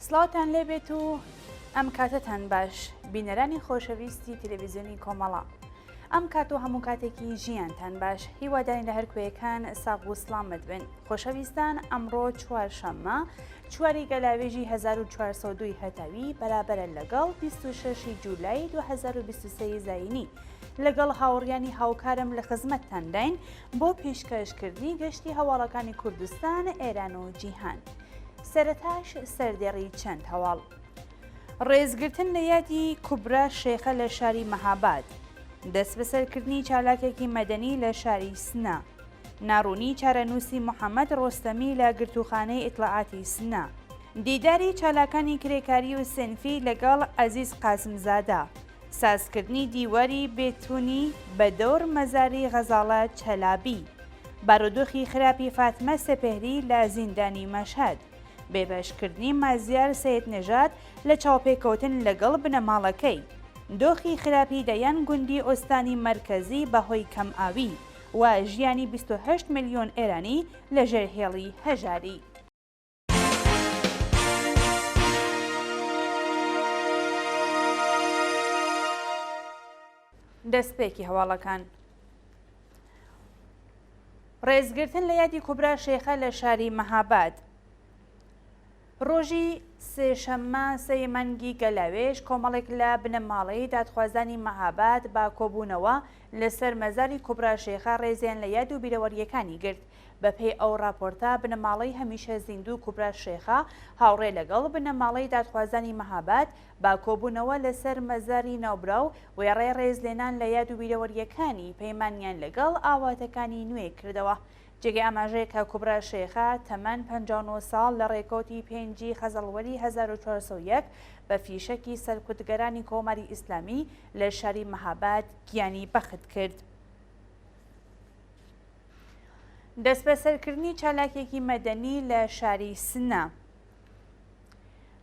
سڵاوتان لێبێت و ئەم کاتەتان باش بینەرانی خۆشەویستی تەلەڤیزیۆنی کۆمەڵە. ئەم کات و هەموو کاتێکی ژیانتان باش هیوادارین لە هەر کوێیەکان ساغ و سڵامەت بن خۆشەویستان ئەمڕۆ چوارشەممە چواری گەلاوێژی 1402 هەتاوی بەرابەرە لەگەڵ 26 جولای 2023 زایینی لەگەڵ هاوڕیانی هاوکارم لە خزمەتتانداین بۆ پێشکەشکردنی گەشتی هەواڵەکانی کوردستان ئێران و جیهان سەرەتاش سەردێڕی چەند هەواڵ. ڕێزگرتن لە یادی کوبرا شێخە لە شاری مەهاباد، دەستبەسەرکردنی چالاکێکی مەدەنی لە شاری سنە، ناڕوونی چارەنووسی محەمەد ڕۆستەمی لە گرتووخانەی ئیتڵاعاتی سنە، دیداری چالاکانی کرێکاری و سێنفی لەگەڵ عەزیز قاسمزادە، سازکردنی دیواری بێتونی بە دەور مەزاری غەزاڵە چەلابی، بارودۆخی خراپی فاتمە سپێهری لە زیندانی مەشهەد. بێبەشکردنی مازیار سەیدنەژاد لە چاوپێکەوتن لەگەڵ بنەماڵەکەی، دۆخی خراپی دەیان گوندی ئوستانی مەرکەزی بەهۆی کەمئاوی و ژیانی 28 میلیۆن ئێرانی لەژێر هێڵی هەژاری. دەستپێکی هەواڵەکان. ڕێزگرتن لە یادی کوبرا شێخە لە شاری مەهاباد. ڕۆژی سێشەممە سێی مانگی گەلاوێژ کۆمەڵێک لە بنەماڵەی دادخوازانی مەهاباد بە کۆبوونەوە لەسەر مەزاری کوبرا شێخە ڕێزیان لە یاد و بیرەوەرییەکانی گرت. بەپێی ئەو ڕاپۆرتە بنەماڵەی هەمیشە زیندوو کوبرا شێخە هاوڕێ لەگەڵ بنەماڵەی دادخوازانی مەهاباد بە کۆبوونەوە لەسەر مەزاری ناوبراو وێڕای ڕێزلێنان لە یاد و بیرەوەرییەکانی، پەیمانیان لەگەڵ ئاواتەکانی نوێ کردەوە. جێگەی ئاماژەیە کە کوبرا شێخە، تەمەن 59 ساڵ، لە ڕێکەوتی پێنجی خەزەڵوەری 1401 بە فیشەکی سەرکوتگەرانی کۆماری ئیسلامی لە شاری مەهاباد گیانی بەخت کرد. دەستبەسەرکردنی چالاکێکی مەدەنی لە شاری سنە.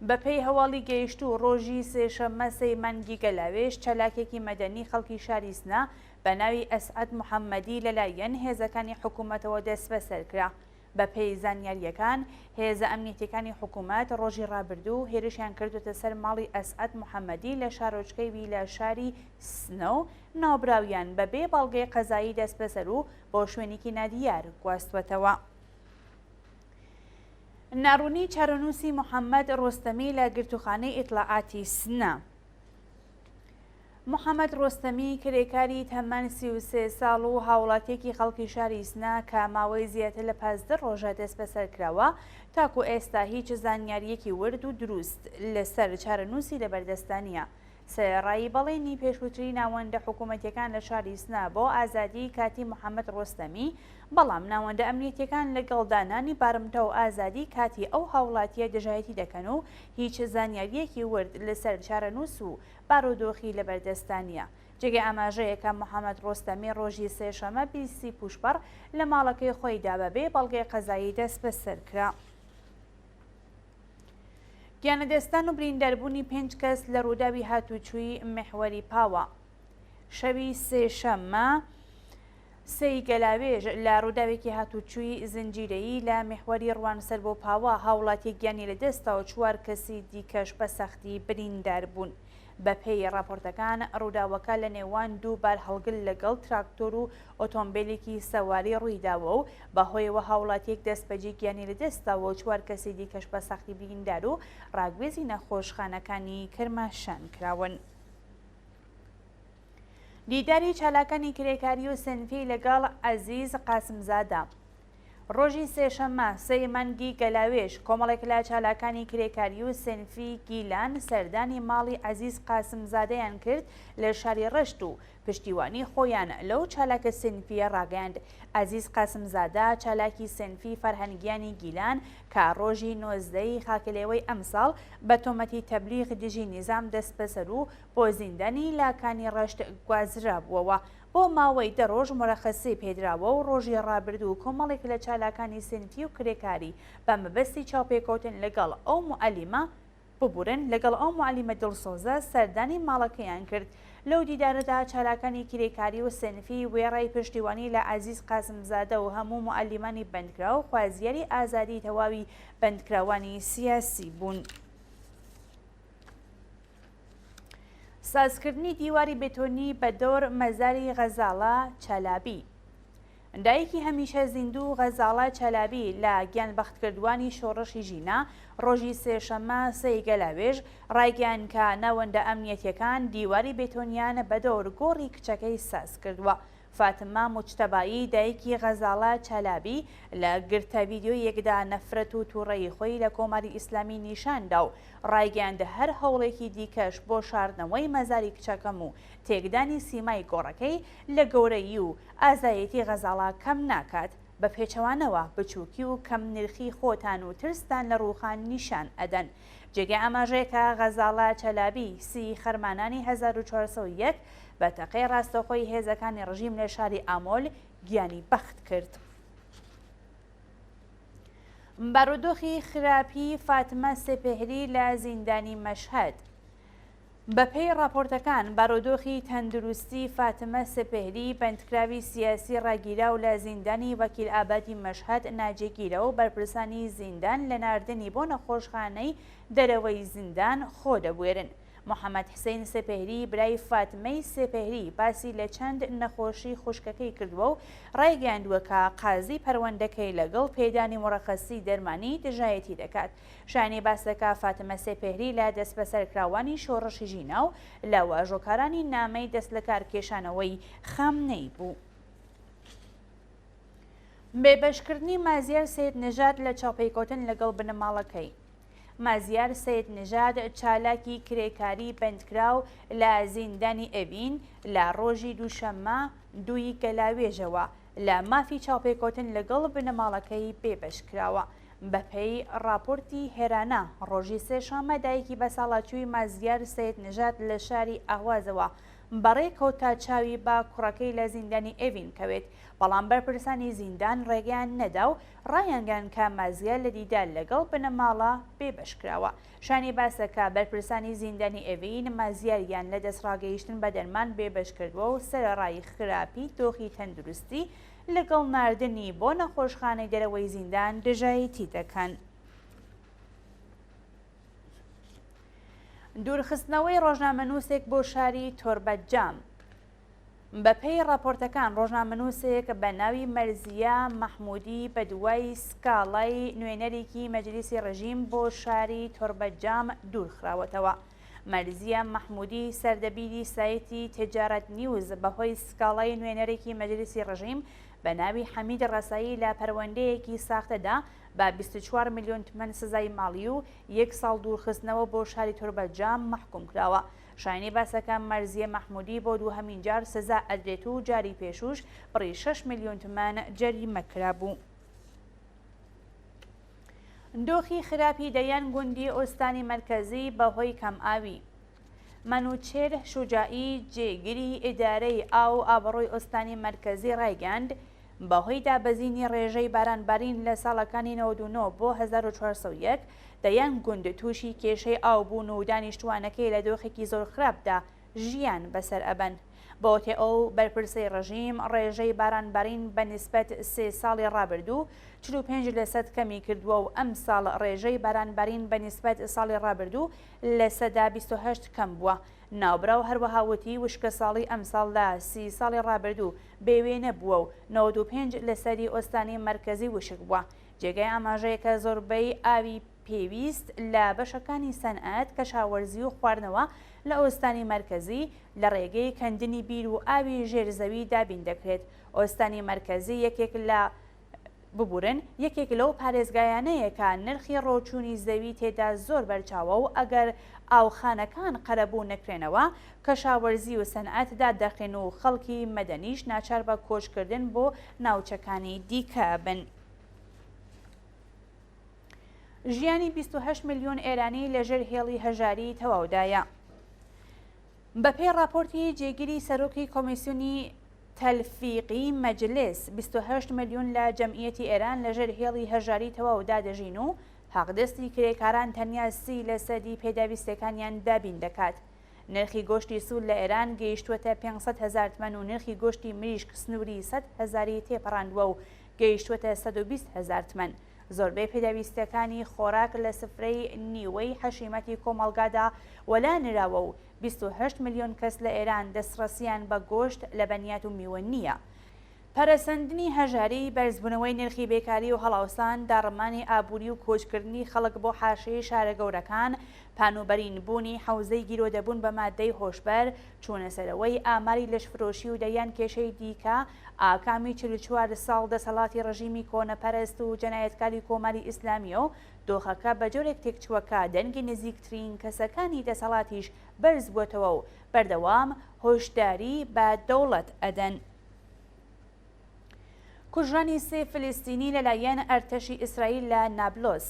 بەپێی هەواڵی گەیشتوو، ڕۆژی سێشەممە سێی مانگی گەلاوێژ، چالاکێکی مەدەنی خەڵکی شاری سنە بە ناوی ئەسعەد محەممەدی لەلایەن هێزەکانی حکوومەتەوە دەستبەسەر کرا. بەپێی زانیارییەکان، هێزە ئەمنیەتییەکانی حکوومەت ڕۆژی ڕابردوو هێرشیان کردووەتە سەر ماڵی ئەسعەد محەممەدی لە شارۆچکەی ویلە شاری سنە و ناوبراویان بەبێ بەڵگەی قەزایی دەستبەسەر و بۆ شوێنێکی نادیار گواستووەتەوە. ناڕوونی چارەنووسی محەممەد ڕۆستەمی لە گرتووخانەی ئیتڵاعاتی سنە. محەممەد ڕۆستەمی کرێکاری تەمەن 33 ساڵ و هاوڵاتیەکی خەڵکی شاری سنە کە ماوەی زیاتر لە 15 ڕۆژە دەستبەسەر کراوە تاکو ئێستا هیچ زانیاریەکی ورد و دروست لەسەر چارەنووسی لەبەردەستدا نییە. سەرەڕای بەڵێنی پێشووتری ناوەندە حکوومەتییەکان لە شاری سنە بۆ ئازادیی کاتیی محەممەد ڕۆستەمی، بەڵام ناوەندە ئەمنیەتییەکان لەگەڵ دانانی بارمتە و ئازادیی کاتیی ئەو هاووڵاتییە دژایەتی دەکەن و هیچ زانیارییەکی ورد لەسەر چارەنووس و بارودۆخی لەبەردەستدا نییە. جێگەی ئاماژەیە کە محەممەد ڕۆستەمی ڕۆژی سێشەمە بیستی پووشپەڕ لە ماڵەکەی خۆیدا بەبێ بەڵگەی قەزایی دەستبەسەر کرا. گیانلەدەستدان و برینداربوونی پێنج کەس لە ڕووداوی هاتووچووی میحوەری پاوە شەوی سێشەممە سێی گەلاوێژ لە ڕووداوێکی هاتووچووی زنجیرەیی لە میحوەری ڕوانسەر بۆ پاوە هاوڵاتیەک گیانی لەدەستدا و چوار کەسی دیکەش بە سەختی بریندار بوون. بەپێی ڕاپۆرتەکان، ڕووداوەکە لە نێوان دوو بارهەڵگر لەگەڵ تراکتۆر و ئۆتۆمبێلێکی سواری ڕوویداوە و بەهۆیەوە هاوڵاتییەک دەستبەجێ گیانی لەدەستداوە و چوار کەسی دیکەش بە سەختی بریندار و ڕاگوێزی نەخۆشخانەکانی کرماشان کراون. دیداری چالاکانی کرێکاری و سنفی لەگەڵ عەزیز قاسمزادە. ڕۆژی سێشەممە، سێی مانگی گەلاوێژ، کۆمەڵێک لە چالاکانی کرێکاری و سێنفی گیلان سەردانی ماڵی عەزیز قاسمزادەیان کرد لە شاری ڕەشت و پشتیوانی خۆیان لەو چالاکە سێنفییە ڕاگەیاند. عەزیز قاسمزادە، چالاکی سێنفی فەرهەنگیانی گیلان کە ڕۆژی 19 ی خاکەلێوەی ئەمساڵ بە تۆمەتی تەبلیغ دژی نیزام دەستبەسەر و بۆ زیندانی لاکانی ڕەشت گوازرابووەوە، بۆ ماوەی دە ڕۆژ مورەخەسی پێدراوە و ڕۆژی ڕابردوو کۆمەڵێک لە چالاکانی سینفی و کرێکاری بە مەبەستی چاوپێکەوتن لەگەڵ ئەو موعەلیمە ببورن لەگەڵ ئەو موعەلیمە دڵسۆزە سەردانی ماڵەکەیان کرد. لەو دیدارەدا چالاکانی کرێکاری و سینفی وێڕای پشتیوانی لە عەزیز قاسمزادە و هەموو موعەلیمانی بەندکراو خوازیاری ئازادی تەواوی بەندکراوانی سیاسی بوون. سازکردنی دیواری بێتۆنی بە دەور مەزاری غەزاڵە چەلابی. دایکی هەمیشە زیندوو غەزاڵە چەلابی لە گیانبەختکردووانی شۆڕشی ژینا ڕۆژی سێشەممە سێی گەلاوێژ ڕایگەیاند کە ناوەندە ئەمنیەتیەکان دیواری بێتۆنیان بە دەور گۆڕی کچەکەی ساز کردووە. فاتمە موجتەبایی دایکی غەزاڵە چەلابی لە گرتە ڤیدیۆیەکدا نەفرەت و تووڕەیی خۆی لە کۆماری ئیسلامی نیشان دا و ڕایگەیاند هەر هەوڵێکی دیکەش بۆ شاردنەوەی مەزاری کچەکەم و تێکدانی سیمای گۆڕەکەی لە گەورەیی و ئازایەتی غەزاڵە کەم ناکات، بە پێچەوانەوە بچووکی و کەم نرخی خۆتان و ترستان لە ڕووخان نیشان ئەدەن. جێگەی ئاماژەیە کە غەزاڵە چەلابی سی خەرمانانی 1401 بە تەقەی ڕاستەوخۆی هێزەکانی ڕژیم لە شاری ئامۆل گیانی بەخت کرد. بارودۆخی خراپی فاتمە سپێهری لە زیندانی مەشهەد. بەپێی ڕاپۆرتەکان، بارودۆخی تەندروستی فاتمە سپێهری، بەندکراوی سیاسی ڕاگیراو لە زیندانی وەکیل ئابادی مەشهەد ناجێگیرە و بەرپرسانی زیندان لە ناردنی بۆ نەخۆشخانەی دەرەوەی زیندان خۆ دەبوێرن. محەمەد حسین سپێهری برای فاتمەی سپێهری باسی لە چەند نەخۆشی خوشکەکەی کردووە و ڕایگەیاندووە کە قازی پەروەندەکەی لەگەڵ پێدانی مورەخەسی دەرمانی دژایەتی دەکات. شایانی باسە کە فاتمە سێپێهری لە دەستبەسەرکراوانی شۆڕشی ژینا و لە واژۆکارانی نامەی دەستلەکارکێشانەوەی خامنەیی بوو. بێبەشکردنی مازیار سەید نژاد لە چاوپێکەوتن لەگەڵ بنەماڵەکەی. مازیار سەید نژاد چالاکی کرێکاری بەندکراو لە زیندانی ئێڤین لە ڕۆژی دووشەممە دووی گەلاوێژەوە لە مافی چاوپێکەوتن لەگەڵ بنەماڵەکەی بێبەش کراوە. بەپێی ڕاپۆرتی هێرانا، ڕۆژی سێشەممە دایکی بەساڵاچووی مازیار سەید نژاد لە شاری ئەهوازەوە بەڕێ کەوت تا چاوی بە کوڕەکەی لە زیندانی ئێڤین بکەوێت، بەڵام بەرپرسانی زیندان ڕێگەیان نەدا و ڕایانگەیاند کە مازیار لە دیدار لەگەڵ بنەماڵە بێبەش کراوە. شایانی باسە کە بەرپرسانی زیندانی ئێڤین مازیاریان لە دەستڕاگەیشتن بە دەرمان بێبەش کردووە و سەرەڕای خراپی دۆخی تەندروستی لەگەڵ ناردنی بۆ نەخۆشخانەی دەرەوەی زیندان دژایەتی دەکەن. دوورخستنەوەی ڕۆژنامەنووسێک بۆ شاری تۆربەتجام. بەپێی ڕاپۆرتەکان ڕۆژنامەنووسێک بە ناوی مەرزیە مەحموودی بەدوای سکاڵای نوێنەرێکی مەجلیسی ڕژیم بۆ شاری تۆربەتجام دوورخراوەتەوە. مەرزیە مەحموودی سەردەبیری سایتی تجارەت نیوز بەهۆی سکاڵای نوێنەرێکی مەجلیسی ڕژیم بە ناوی حەمید ڕەسایی لە پەروەندەیەکی ساختەدا بە 24 میلیۆن تمەن سزای ماڵی و یەک ساڵ دوورخستنەوە بۆ شاری توربەتجام مەحکوم کراوە. شایانی باسە کە مەرزیە مەحموودی بۆ دووهەمین جار سزا ئەدرێت و جاری پێشووش بڕی شەش میلیۆن تمەن جەریمە کرابوو. دۆخی خراپی دەیان گوندی ئوستانی مەرکەزی بەهۆی کەمئاوی. مەنوچێر شوجاعی جێگری ئیدارەی ئاو و ئاوەڕۆی ئوستانی مەرکەزی ڕایگەیاند، بەهۆی دابەزینی ڕێژەی بارانبارین لە ساڵەکانی 99 بۆ 1401 دەیان گوند تووشی کێشەی ئاو بوون و دانیشتووانەکەی لە دۆخێکی زۆر خراپدا ژیان بەسەر ئەبەن. بەوتەی ئەو بەرپرسەی ڕژیم، ڕێژەی بارانبارین بە نیسبەت سێ ساڵی ڕابردوو 45 لەسەد کەمی کردووە و ئەمساڵ ڕێژەی بارانبارین بە نیسبەت ساڵی ڕابردوو 28% کەم بووە. ناوبراو هەروەها وتی، وشکەساڵی ئەمساڵ لە سی ساڵی ڕابردوو بێ وێنە بووە و 95 لەسەدی ئۆستانی مەرکەزی وشک بووە. جێگای ئاماژەیە کە زۆربەی ئاوی پێویست لە بەشەکانی سەنعەت، کەشاوەرزی و خواردنەوە لە ئۆستانی مەرکەزی لە ڕێگەی کەندنی بیر و ئاوی ژێر زەوی دابین دەکرێت. ئۆستانی مەرکەزی یەکێک لە ببورن یەکێک لەو پارێزگایانەیە کە نرخی ڕۆچوونی زەوی تێدا زۆر بەرچاوە و ئەگەر ئاوخانەکان قەرەبوو نەکرێنەوە کەشاوەرزی و سەنعەت دادەخرێن و خەڵکی مەدەنیش ناچار بە کۆچکردن بۆ ناوچەکانی دیکە ئەبن. ژیانی 28 میلیۆن ئێرانی لەژێر هێڵی هەژاری تەواودایە. بەپێی ڕاپۆرتی جێگیری سەرۆکی کۆمیسیۆنی تەلفیقی مەجلس، 28 میلیۆن لە جەمعیەتی ئێران لەژێر هێڵی هەژاری تەواودا دەژین و حەقدەستی کرێکاران تەنیا سی لەسەدی پێداویستیەکانیان دابین دەکات. نرخی گۆشتی سوور لە ئێران گەیشتووەتە 500 هەزار تمەن و نرخی گۆشتی مریشک سنووری 100 هەزاری تێپەڕاندووە و گەیشتووەتە 120 هەزار تمەن. زۆربەی پێداویستییەکانی خۆراک لە سفرەی نیوەی حەشیمەتی کۆمەڵگادا وەلا نراوە و 28 میلیۆن کەس لە ئێران دەستڕەسیان بە گۆشت، لەبەنیات و میوە نییە. پەرەسەندنی هەژاری، بەرزبوونەوەی نرخی بێکاری و هەڵاوسان، داڕمانی ئابووری و کۆچکردنی خەڵک بۆ حاشیەی شارە گەورەکان، پانوبەرینبوونی حەوزەی گیرۆدەبوون بە ماددەی هۆشبەر، چوونەسەرەوەی ئاماری لەشفرۆشی و دەیان کێشەی دیکە، ئاکامی 44 ساڵ دەسەڵاتی ڕژیمی کۆنەپەرست و جەنایەتکاری کۆماری ئیسلامییە و دۆخەکە بە جۆرێک تێکچووە کە دەنگی نزیکترین کەسەکانی دەسەڵاتیش بەرزبووەتەوە و بەردەوام هۆشداری بە دەوڵەت ئەدەن. کوژرانی سێ فلستینی لەلایەن ئەرتەشی ئیسرائیل لە نابلۆس.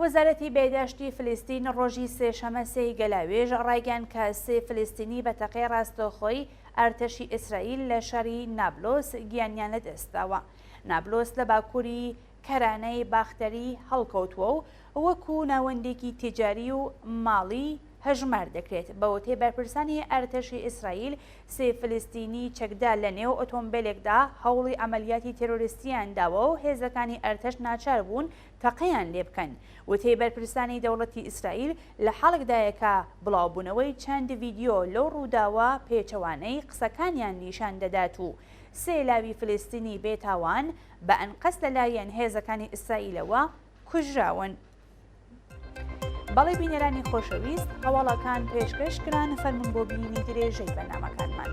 وەزارەتی بێداشتی فلستین ڕۆژی سێشەمە سێی گەلاوێژ ڕایگەیاند کە سێ فلستینی بە تەقەی ڕاستەوخۆی ئەرتەشی ئیسرائیل لە شاری نابلۆس گیانیان لەدەستداوە. نابلۆس لە باکووری کەرانەی باختەری هەڵکەوتووە و وەکو ناوەندێکی تیجاری و ماڵی هەژمار دەکرێت. بە وتەی بەرپرسانی ئەرتەشی ئیسرائیل، سێ فلستینی چەکدار لە نێو ئۆتۆمبێلێکدا هەوڵی عەمەلیاتی تێرۆریستییان داوە و هێزەکانی ئەرتەش ناچار بوون تەقەیان لێ بکەن. وتەی بەرپرسانی دەوڵەتی ئیسرائیل لە حاڵێکدایە کە بڵاوبوونەوەی چەند ڤیدیۆ لەو ڕووداوە پێچەوانەی قسەکانیان نیشان دەدات و سێ لاوی فلستینی بێ تاوان بە ئەنقەست لەلایەن هێزەکانی ئیسرائیلەوە کوژراون. بەڵێ بینەرانی خۆشەویست هەواڵەکان پێشکەش کران فەرموون بۆ بینینی درێژەی بەرنامەکانمان.